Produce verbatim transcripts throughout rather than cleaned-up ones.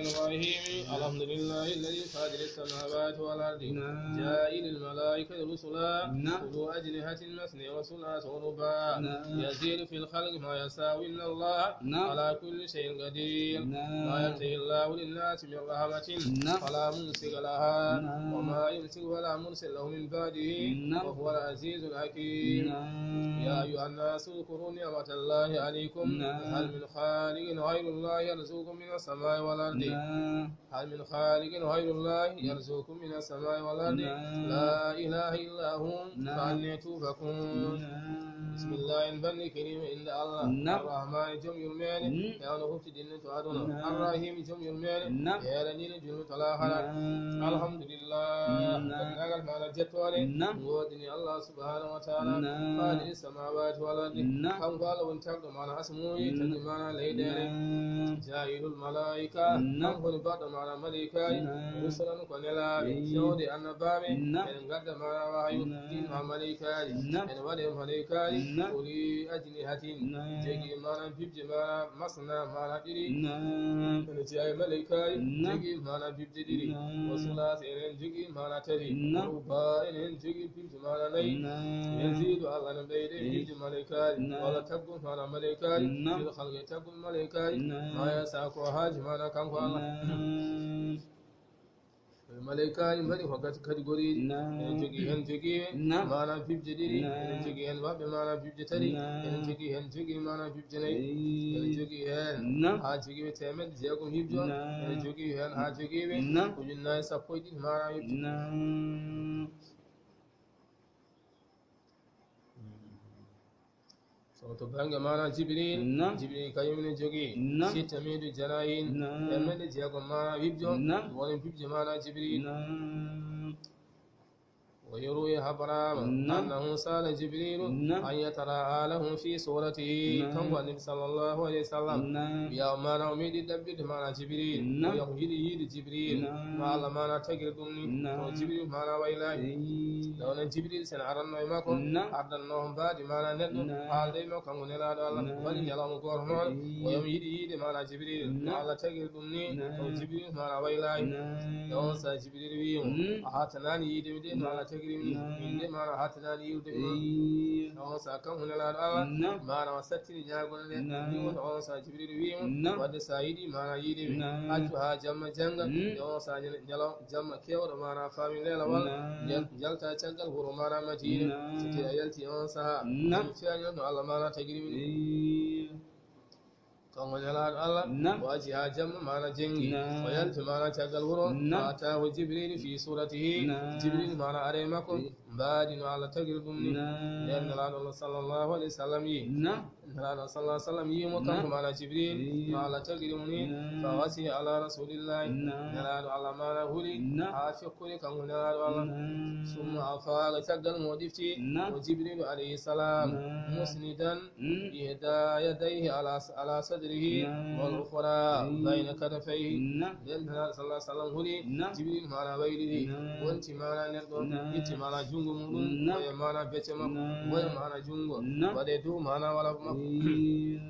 الرحيم. الحمد لله الذي فاطر السماوات والأرض، نعم. جاعل الملائكة رسلا، نعم. أولي أجنحة مثنى وثلاث ورباع، نعم. يزيد في الخلق ما يشاء إن الله، نعم. على كل شيء قدير. نعم. ما يفتح الله للناس من رحمة، نعم. فلا ممسك لها، نعم. وما يمسك فلا مرسل له من بعده، نعم. وهو العزيز الحكيم. نعم. يا أيها الناس اذكروا نعمة الله عليكم، نعم. هل من خالق غير الله يرزقكم من السماء والأرض؟ نعم. هل من خالق غير الله يرزقكم من السماء والأرض؟ نعم. لا إله إلا هو، نعم. فأنى تؤفكون؟ نعم. بسم الله البر الكريم عند الله، نعم. الرحمن جم يرمين، نعم. يا نفوت دين تعدون. نعم. الرحيم جم يرمين، نعم. يا لدين جل تلاخرة. نعم. الحمد لله. نعم. Dendagal maana jettoore, نعم. Woodani Allah subhanahu wa ta'ala, نعم. فاطر السماوات والأرض. نعم. Kanko Allah woni tagɗo maana asmuuji, نعم. Tagɗo maana leyɗeele. نعم. جاعل الملائكة, نعم. Kanko woni baɗɗo maana malaykaaji, نعم. رسلا ko nelaaɓe, إي. Fewde annabaaɓe, نعم. Ene ngadda maana wahayu, نعم. Ɗin haa malaykaaji, نعم. Ene waɗe malaykaaji, نعم. أولي أجنحة, نعم. Jogii maana bibje maana مثنى maana ɗiɗi. نعم. Ene jeyaa e malaykaaji, نعم. Jogii maana bibje ɗiɗi. نعم. وثلاث, enen jogii maana tati. نعم. ورباع, enen jogii bibje maana nayi. نعم. يزيد, Allah no ɓeyde, إي. Bibje malaykaaji. نعم. Walla taggol maana malaykaaji. نعم. في الخلق, taggol malaykaaji. نعم. ما يشاء, ko haaji maana kanko Allah. نعم. Malaykaaji mbaɗi ko gati catégorie ji. Naam. Eɗen jogii heen jogiiɓe, naam, maanaa bibje ɗiɗi. Naam. Eɗen jogii heen waɗɓe maanaa bibje tati. Naam. Eɗen jogii heen jogiiɓe maanaa bibje nayi. Eey. Eɗen jogii heen, naam, haa jogiiɓe teemedde jeegom hibjo. Naam. Eɗen jogii heen haa jogiiɓe, naam, ujunnaaje sappo e ɗiɗi maanaa hibjo. Naam. So to bannge maanaa Jibril, naam, Jibril kañum ne jogii, naam, sitta miidu janaahin, naam, teemedde jeegom maanaa hibjo, naam, woni bibje maanaa Jibril. Naam. ويروي هبرام، naam, أنه سأل جبريل، naam, أن يتراءى له في صورته. Naam. Kanko Annabi sallallahu alayhi wa sallam. Naam. Wiya maanaa o meeɗi ɗaɓɓirde maanaa Jibril. Naam. Wiya ko yiɗi yiide Jibril. Naam. No Allah maanaa tagiri ɗum ni. Naam. To Jibril maanaa waylaaki. Eey. Nde wonno Jibril sen aranno e makko, naam, ardannoo mbaadi maanaa neɗɗo, naam, haalde e makko kanko Nelaaɗo Allah. Naam. Waɗi ñalawma gooto noon, eey, o yam yiɗi yiide maanaa Jibril. Naam. No Allah tagiri ɗum ni, naam, to Jibril maanaa waylaaki. Naam. E on saa Jibril wi'i mo, mm, a hattanaani yiide mi de, no Allah tagiri mi ni. Naam. Min de maanaa hattanaani yiide mi. Eey. E on saa kanko Nelaaɗo Allah, naam, maanaa o sattini ñaagol nde. Naam. Ni woni on saa Jibril wi'i mo, naam, wadde so a yiɗi maanaa yiide mi. Naam. Accu haa jamma jannga. Mm. E on saa ñal-, ñalaw-, jamma keewɗo maanaa faami leelawal. Naam. Njal-, njalta caggal wuro maanaa Madiina. Naam. So tawii a yalti on sahaa. Naam. Ɗum feeña no Allah maanaa tagiri mi. Eey. Kanko Nelaaɗo Allah, naam, o acci haa jamma maanaa jenngi. Naam. O yalti maanaa caggal wuro. Naam. Fa ataahu Jibril fii suuratihi. Naam. Jibril maanaa ari e makko. Eey. Mbaadi no Allah tagiri ɗum ni. Naam. Nden Nelaaɗo Allah sallallahu alayhi wa sallam yi'i. Naam. Nelaaɗo sallallahu alayhi wa sallam yi'i mo, naam, kanko maanaa Jibril, eey, no Allah tagiri mo ni. Naam. Fa wasiya ala Rasulillahi. Naam. Nelaaɗo Allah maanaa huli, naam, haa fekkori kanko Nelaaɗo Allah. Naam. Summa afaaqa, caggal mo o ɗifti, naam, o Jibrilu alayhi salaam, naam, musnidan, mm, ihda yadayhi ala, ala sadrihi, naam, wal ukhra, mm, bayna katafayhi. Naam. Nden Nelaaɗo sallallahu alayhi wa sallam huli, naam, Jibril maanaa wayliti, naam, wonti maanaa neɗɗo, naam, itti maanaa junngo muɗum, naam, oya maanaa becce makko, naam, oya maanaa junngo, naam, waɗe dow maanaa walaa makko. Eey.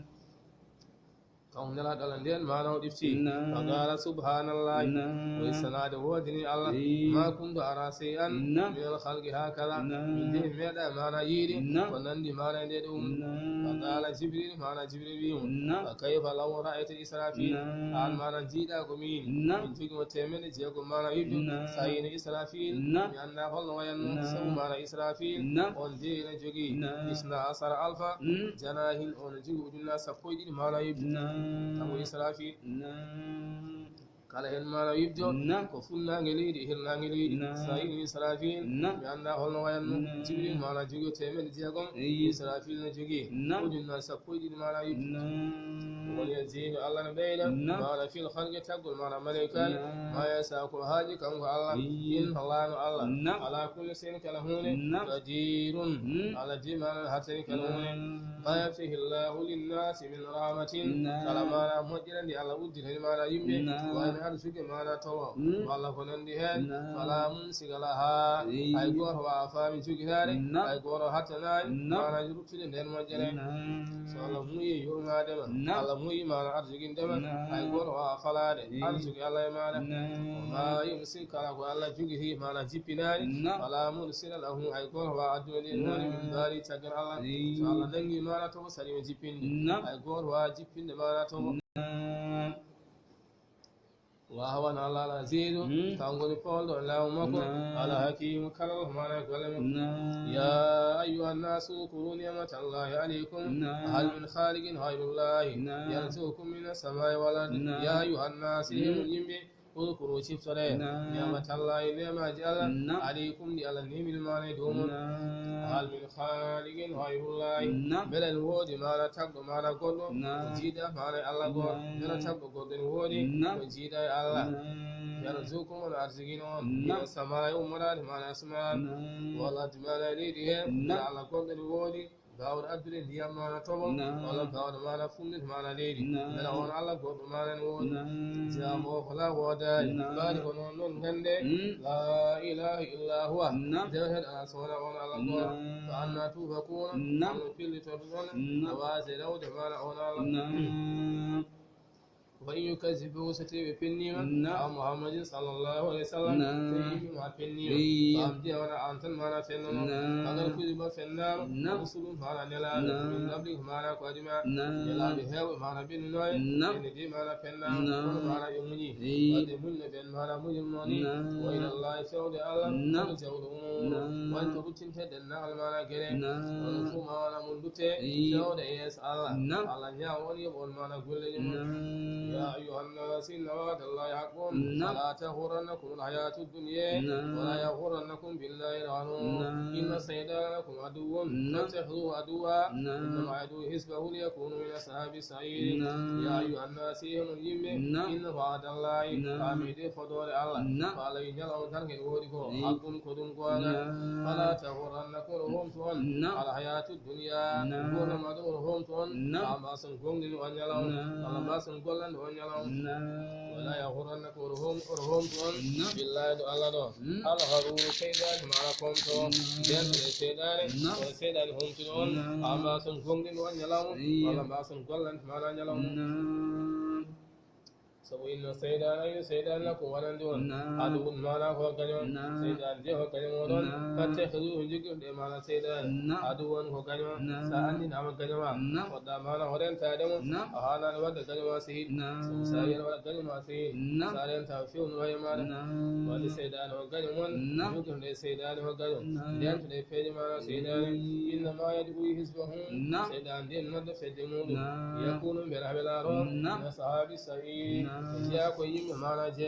Kanko Nelaaɗo Allah nden maanaa o ɗifti. Naam. Fa qaala, subhaanallahi. Naam. O wi sanaade woodani Allah. Eey. Ma kuntu ara shay'an, naam, minal khalqi haakada. Naam. Min de mi meeɗaa maanaa yiide, naam, ko nanndi maanaa nde ɗum. Naam. Fa qaala Jibril, maanaa Jibril wi mo, naam, fa kayfa law ra'ayta Israfil? Naam. Aan maanaa njiiɗaa ko min. Naam. Min jogii mo teemedde jeegom maanaa hibjo. Naam. So a yiino Israfil, naam, mi anndaa holno wayanno. Naam. Sabu maanaa Israfil, naam, on de ene jogii, naam, isna asara alfa, mm, janaahin, on jogii ujunnaaje sappo e ɗiɗi maanaa hibjo. Naam. Kanko Israfil. Naam. Kala heen maanaa hibjo, naam, ko funnaange leydi, hirnaange leydi. Naam. So a yiino Israfil, naam, mi anndaa holno wayanno. Naam. Jibril maanaa jogii teemedde jeegom, eey, Israfil ne jogii, naam, ujunnaaje sappo e ɗiɗi maanaa hibjo. Naam. Woni e jeyi Allah no ɓeyda, naam, maanaa fil khalqi, taggol maanaa malaykaaji, naam, ma yashaa, ko haaji kanko Allah, eey, inna Allaha no Allah, naam, ala kulli shay'in, kala huunde, naam, qadirun, mm, Allah de maanaa hattani kala huunde. Naam. Ma yaftahi Allahu linnaasi min rahmatin, naam, kala maanaa moƴƴere nde Allah udditani maanaa yimɓe, naam, wayno arsuki maana toɓo, walla ko nanndi heen, fala mumsika laha, hay gooto waawaa faami jogitaade, hay gooto hattanaani maana ruttude ndeen moƴƴere. So Allah muyi yurmaade ma, Allah muyi maana arsukinde ma, hay gooto waawaa falaade arsuki Allah e maaɗa. Wa ma yumsik, kala ko Allah jogiti maana jippinaani, fala mursila lahu, hay gooto waawaa addude ɗum woni min baadi caggal Allah. So Allah nanngi maana toɓo, saɗi o jippinde, hay gooto waawaa jippinde maana toɓo. Wa huwa Allah al-azizu, kanko woni poolɗo e laamu makko, al-hakimu, kala ko maana golle makko. Ya ayyuha nnasu udkuru ni'matallahi alaykum, hal min khaliqin ghayrullahi yarzuqukum minas samai wal ard. Ya ayyuha nnasu, himon yimɓe, udkuru, ciftore, ni'matallahi, neemaaji Allah, alaykum, ɗi Allah neemini maana e dow mon. Hal min khaliqin ghayrullahi, mbele ene woodi maana tagɗo maana goɗɗo, ko jiida maana e Allah goo? Mbele tagɗo goɗɗo ene woodi, ko jiida e Allah? Yarzuqukum, on arsukina on, minas samai, ummoraade maana asmaan, wal ardi, maana e leydi he, mbele Allah goɗɗo ene woodi, baawɗo addude ndiyam maana toɓo, walla baawɗo maana funnude maana leydi? Mbele on Allah goɗɗo maana ene woodi? Jawaabu o, fala, woodaani. Mbaadi ko noon noon, ngannde, la ilaha illa huwa, deweteeɗo alaa so wonaa on Allah gooto. Fa anna tufakuna, holno pellitortoɗon, no waasde rewde maana on Allah? Wa in yukazzibuka, so tawii ɓe pennii ma, aw Muhammadin sallallahu alayhi wa sallam, so yimɓe ma pennii ma, fa'lam, wona aan tan maana fennono. Faqad kuzzibat, fennaama, rusulun, maana nelaaɓe, min qablika, maana ko adii ma, nelaaɓe heewɓe maana ɓennunooɓe, ɓenne de maana fennaama, kono maana ɓe muñii. Wadde muñɗo ɓen maana muñirnoo ni. Wa ilallahi, fewde Allah, turja'ul umur, woni to ruttinte denndaangal maana geɗe. Onon fof maana mon dutte, fewde e yeeso Allah. Allah ñaago on yoɓa on maana golleeji mon. Ya ayyuhan nas, inna wa'dallahi haqqun, fala taghurrannakumul hayatud dunya, wala yaghurrannakum billahi al-gharur. Inna shaytana lakum aduwwun, fattakhidhuhu aduwwa, innama yad'u hizbahu liyakunu min ashabis sa'ir. Ya ayyuhan nas, himon yimɓe, inna wa'dallahi, faamii de fodoore Allah, ko Allah wi ñalawma tan ko ene woodi ko, haqqun, ko ɗum goonga. Fala taghurrannakum, oto homtu on, al hayatud dunya, nguurndam aduna oto homtu on, haa mbaason goongɗinde on ñalawma, walla mbaason gollande on ñalawma. Wala yaghurrannakum, oto hom-, oto homtu on, billahi, ɗo Allah ɗo, al gharur, seyɗaani maana komto, dentuɗo e seyɗaani, kono seyɗaani homtuɗo on, haa mbaason goongɗinde on ñalawma, walla mbaason gollande maana ñalawma. Sabu inna seyɗaana, yo seyɗaani, lakum, wonande on, aduwwun, maana ko gaño. Seyɗaani de ko gaño mooɗon. Fattakhiduhu, jogir ɗe maana seyɗaani, aduwwan, ko gaño. So a anndinaama gaño ma, poɗɗa maana ko rentaade mo. A haanaani waɗde gaño ma sehil. Sabu so a yiyii waɗa gaño ma sehil, so a rentaama fewndoto e maaɗa. Wadde seyɗaani ko gaño mon, jogir ɗe seyɗaani ko gaño. Ndentu ɗe peeje maana seyɗaani. Innama yad'u hizbahu, seyɗaani de nodda fedde muuɗum. Yakunu, mbela ɓe laaro, min ashabi sa'ir, ɓe jeyaa ko yimɓe maana jee